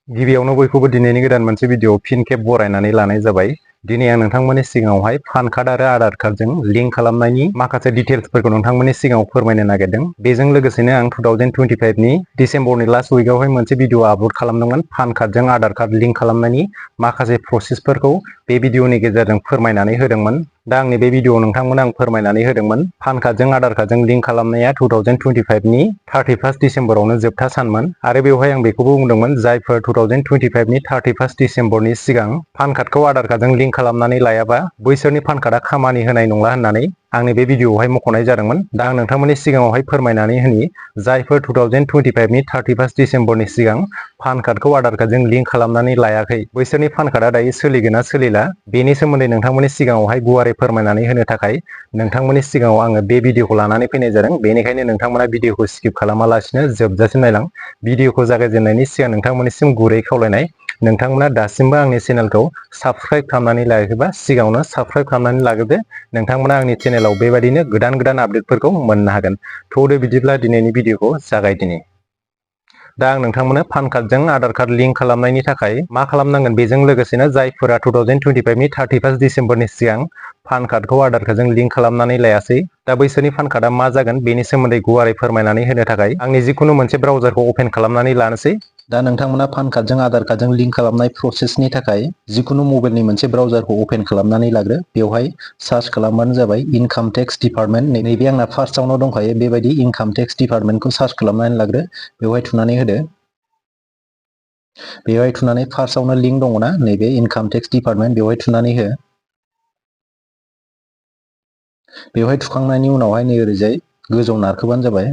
गिबियावनो बयखौबो दिनैनि गोदान मोनसे भिडिअ फिन खेब बरायनानै लानाय जाबाय। दिनै आं नोंथांमोननि सिगाङावहाय पान कार्ड आरो आधार कार्डजों लिंक खालामनायनि माखासे डिटेल्सफोरखौ नोंथांमोननि सिगाङाव फोरमायनो नागिरदों। बेजों लोगोसेनो आं 2025नि डिसेम्बरनि लास्ट उइकआवहाय मोनसे भिडिअ आपल'ड खालामदोंमोन पान कार्डजों आधार कार्ड लिंक खालामनायनि माखासे प्रसेसफोरखौ बे भिडिअनि गेजेरजों फोरमायनानै होदोंमोन। दा आंनि बे भिडिअआव नोंथांमोन आं फोरमायनानै होदोंमोन पान कार्डजों आधार कार्डजों लिंक खालामनाया 2025नि 31 डिसेम्बरावनो जोबथा सानमोन आरो बेवहाय आं बेखौबो बुंदोंमोन जायफोर 2025नि 31 डिसेम्बरनि सिगां पान कार्डखौ आधार कार्डजों लिंक खालामनानै लायाबा बैसोरनि पान कार्डआ खामानि होनाय नंला होननानै आंनि बे भिडिअआवहाय मख'नाय जादोंमोन। दा आं नोंथांमोननि सिगाङावहाय फोरमायनानै होनि जायफोर 2025नि 31 डिसेम्बरनि सिगां पान कार्डखौ आधार कार्डजों लिंक खालामनानै लायाखै बैसोरनि पान कार्डआ दायो सोलिगोन ना सोलिला बेनि सोमोन्दै नोंथांमोननि सिगाङावहाय गुवारै फोरमायनानै होनो थाखाय नोंथांमोननि सिगाङाव आङो बे भिडिअखौ लानानै फैनाय जादों। बेनिखायनो नोंथांमोना भिडिअखौ स्किप खालामालासिनो जोबजासिम नायलां। भिडिअखौ जागायजेननायनि सिगां नोंथांमोननिसिम गुरै खावलायनाय नोंथांमोना दासिमबो आंनि चेनेलखौ साबस्क्राइब खालामनानै लायाखैबा सिगाङावनो साबस्क्राइब खालामनानै लाग्रोदो। नोंथांमोना आंनि चेनेलाव बेबायदिनो गोदान आपडेटफोरखौ मोननो हागोन। थौदो बिदिब्ला दिनैनि भिडिअखौ जागायदिनि। दा आं नोंथांमोननो पान कार्डजों आधार कार्ड लिंक खालामनायनि थाखाय मा खालामनांगोन बेजों लोगोसेनो जायफोरा 2025नि 31 डिसेम्बरनि सिगां पान कार्डखौ आधार कार्डजों लिंक खालामनानै लायासै दा बैसोरनि पान कार्डआ मा जागोन बेनि सोमोन्दै गुवारै फोरमायनानै होनो थाखाय आंनि जिखुनु मोनसे ब्राउजारखौ अपेन खालामनानै लानोसै। दा नोंथांमोना पान कार्डजों आधार कार्डजों लिंक खालामनाय प्रसेसनि थाखाय जिखुनु मबाइलनि मोनसे ब्राउजारखौ अपेन खालामनानै लाग्रो। बेवहाय सार्च खालामबानो जाबाय इनकाम टेक्स डिपार्टमेन्ट। नैबे आंना फार्स्टआवनो दंखायो बेबायदि इनकाम टेक्स डिपार्टमेन्टखौ सार्च खालामनानै लाग्रो। बेवहाय थुनानै होदो। बेवहाय थुनानै फार्स्टआवनो लिंक दङना नैबे इनकाम टेक्स डिपार्टमेन्ट बेवहाय थुनानै हो। बेवहाय थुखांनायनि उनावहाय नै ओरैजाय गोजौ नारखोबानो जाबाय।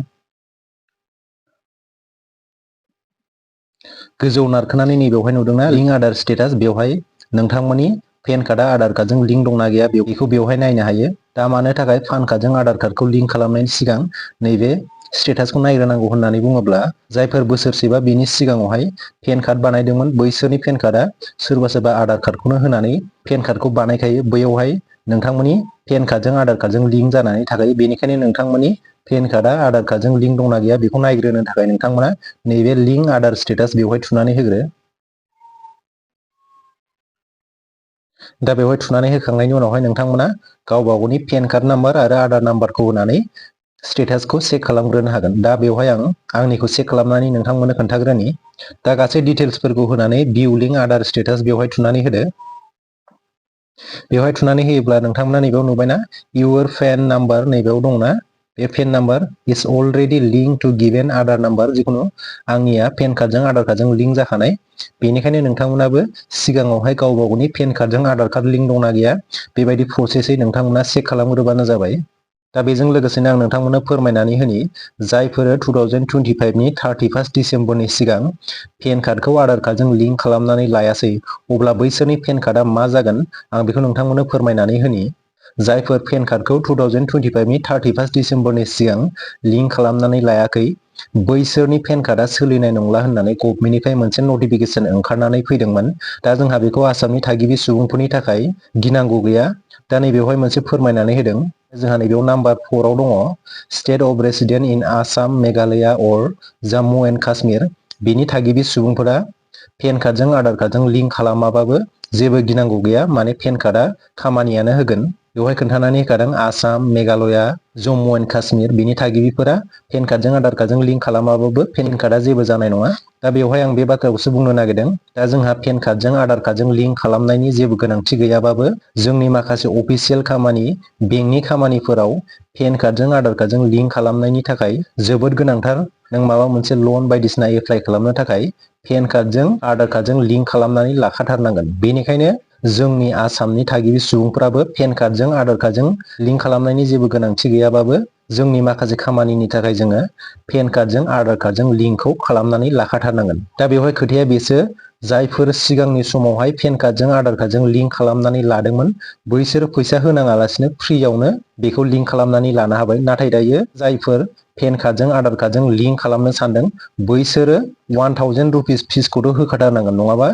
गोजौ नारखोनानै नैबेवहाय नुदोंना लिंक आधार स्टेटास बेवहाय नोंथांमोननि पेन कार्डआ आधार कार्डजों लिंक दंना गैया बेखौ बेवहाय नायनो हायो। दा मानो थाखाय पान कार्डजों आधार कार्डखौ लिंक खालामनायनि सिगां नैबे स्टेटासखौ नायग्रोनांगौ होननानै बुङोब्ला जायफोर बोसोरसेबा बेनि सिगाङावहाय पेन कार्ड बानायदोंमोन बैसोरनि पेन कार्डआ सोरबा आधार कार्डखौनो होनानै पेन कार्डखौ बानायखायो। बैयावहाय नोंथांमोननि पेन कार्डजों आधार कार्डजों लिंक जानानै थाखायो। बेनिखायनो नोंथांमोननि पेन कार्डआ आधार कार्डजों लिंक दंना गैया बेखौ नायग्रोनो थाखाय नोंथांमोना नैबे लिंक आधार स्टेटास बेवहाय थुनानै होग्रो। दा बेवहाय थुनानै होखांनायनि उनावहाय नोंथांमोना गावबा गावनि पेन कार्ड नाम्बार आरो आधार नाम्बारखौ होनानै स्टेटासखौ चेक खालामग्रोनो हागोन। दा बेवहाय आं आंनिखौ चेक खालामनानै नोंथांमोननो खोन्थाग्रोनि। दा गासै डिटेल्सफोरखौ होनानै भिउ लिंक आधार स्टेटास बेवहाय थुनानै होदो। बेवहाय थुनानै होयोब्ला नोंथांमोना नैबेयाव नुबायना इउर पेन नाम्बार नैबेयाव दंना बे PAN number is already link to given Aadhaar number. जिखुनु आंनिया पेन कार्डजों आधार कार्डजों लिंक जाखानाय। बेनिखायनो नोंथांमोनाबो सिगाङावहाय गावबा गावनि पेन कार्डजों आधार कार्ड लिंक दंना गैया बेबायदि प्रसेसै नोंथांमोना चेक खालामग्रोबानो जाबाय। दा बेजों लोगोसेनो आं नोंथांमोननो फोरमायनानै होनि जायफोर 2025नि 31 डिसेम्बरनि सिगां पेन कार्डखौ आधार कार्डजों लिंक खालामनानै लायासै अब्ला बैसोरनि पेन कार्डआ मा जागोन आं बेखौ नोंथांमोननो फोरमायनानै होनि। जायफोर पेन कार्डखौ 2025नि 31 डिसेम्बरनि सिगां लिंक खालामनानै लायाखै बैसोरनि पेन कार्डआ सोलिनाय नंला होननानै गभर्नमेन्टनिफ्राय मोनसे नटिफिकेसन ओंखारनानै फैदोंमोन। दा जोंहा बेखौ आसामनि थागिबि सुबुंफोरनि थाखाय गिनांगौ गैया। दा नैबेवहाय मोनसे फोरमायनानै होदों। जोंहा नैबेयाव नाम्बार 4आव दङ स्टेट अफ रेसिडेन्ट इन आसाम मेघालया अर जम्मु एन्ड काश्मीर। बेनि थागिबि सुबुंफोरा पेन कार्डजों आधार कार्डजों लिंक खालामाबाबो जेबो गिनांगौ गैया। माने पेन कार्डआ खामानियानो होगोन। बेवहाय खोन्थानानै होखादों आसाम मेघालया जम्मु एन्ड काश्मीर बिनि थागिबिफोरा पेन कार्डजों आधार कार्डजों लिंक खालामाबाबो पेन कार्डआ जेबो जानाय नङा। दा बेवहाय आं बे बाथ्राखौसो बुंनो नागिरदों। दा जोंहा पेन कार्डजों आधार कार्डजों लिंक खालामनायनि जेबो गोनांथि गैयाबाबो जोंनि माखासे अफिसियेल खामानि बेंकनि खामानिफोराव पेन कार्डजों आधार कार्डजों लिंक खालामनायनि थाखाय जोबोद गोनांथार। नों माबा मोनसे लन बायदिसिना एप्लाइ खालामनो थाखाय पेन कार्डजों आधार कार्डजों लिंक खालामनानै लाखाथारनांगोन। बेनिखायनो जोंनि आसामनि थागिबि सुबुंफ्राबो पेन कार्डजों आधार कार्डजों लिंक खालामनायनि जेबो गोनांथि गैयाबाबो जोंनि माखासे खामानिनि थाखाय जोङो पेन कार्डजों आधार कार्डजों लिंकखौ खालामनानै लाखाथारनांगोन। दा बेवहाय खोथाया बेसो जायफोर सिगांनि समावहाय पेन कार्डजों आधार कार्डजों लिंक खालामनानै लादोंमोन बैसोर फैसा होनाङालासिनो फ्रियावनो बेखौ लिंक खालामनानै लानो हाबाय। नाथाय दायो जायफोर पेन कार्डजों आधार कार्डजों लिंक खालामनो सानदों बैसोरो 1000 रुपिस फिसखौथ' होखाथारनांगोन नङाबा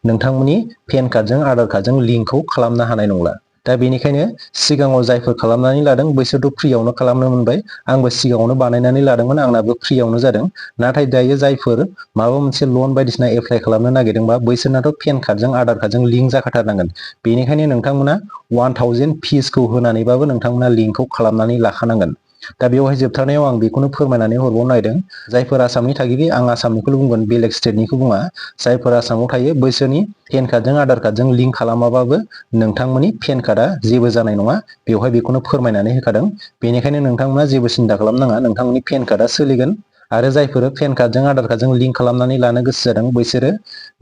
नोंथांमोननि पेन कार्डजों आधार कार्डजों लिंकखौ खालामनो हानाय नंला। दा बेनिखायनो सिगाङाव जायफोर खालामनानै लादों बैसोरथ' फ्रियावनो खालामनो मोनबाय। आंबो सिगाङावनो बानायनानै लादोंमोन, आंनाबो फ्रियावनो जादों। नाथाय दायो जायफोर माबा मोनसे लन बायदिसिना एप्लाइ खालामनो नागिरदोंबा बैसोरनाथ' पेन कार्डजों आधार कार्डजों लिंक जाखाथारनांगोन। बेनिखायनो नोंथांमोना 1000 फिसखौ होनानैबाबो नोंथांमोना लिंकखौ खालामनानै लाखानांगोन। दा बेवहाय जोबथारनायाव आं बेखौनो फोरमायनानै हरबावनो नागिरदों, जायफोर आसामनि थागिबि, आं आसामनिखौल' बुंगोन, बेलेग स्टेटनिखौ बुङा, जायफोर आसामाव थायो बैसोरनि पेन कार्डजों आधार कार्डजों लिंक खालामाबाबो नोंथांमोननि पेन कार्डआ जेबो जानाय नङा। बेवहाय बेखौनो फोरमायनानै होखादों। बेनिखायनो नोंथांमोना जेबो सिन्था खालामनाङा, नोंथांमोननि पेन कार्डआ सोलिगोन। आरो जायफोर पेन कार्डजों आधार कार्डजों लिंक खालामनानै लानो गोसो जादों बैसोरो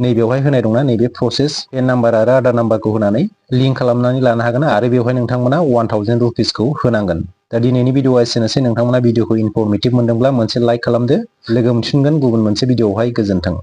नैबेवहाय होनाय दंना, नैबे प्रसेस पेन नाम्बार आरो आधार नाम्बारखौ होनानै लिंक खालामनानै लानो हागोन। आरो बेवहाय नोंथांमोना 1000 रुपिसखौ होनांगोन। दा दिनैनि भिडिअआ एसेनोसै। नोंथांमोना भिडिअखौ इनफरमेटिभ मोनदोंब्ला मोनसे लाइक खालामदो। लोगो मोनफिनगोन गुबुन मोनसे भिडिअआवहाय। गोजोन्थों।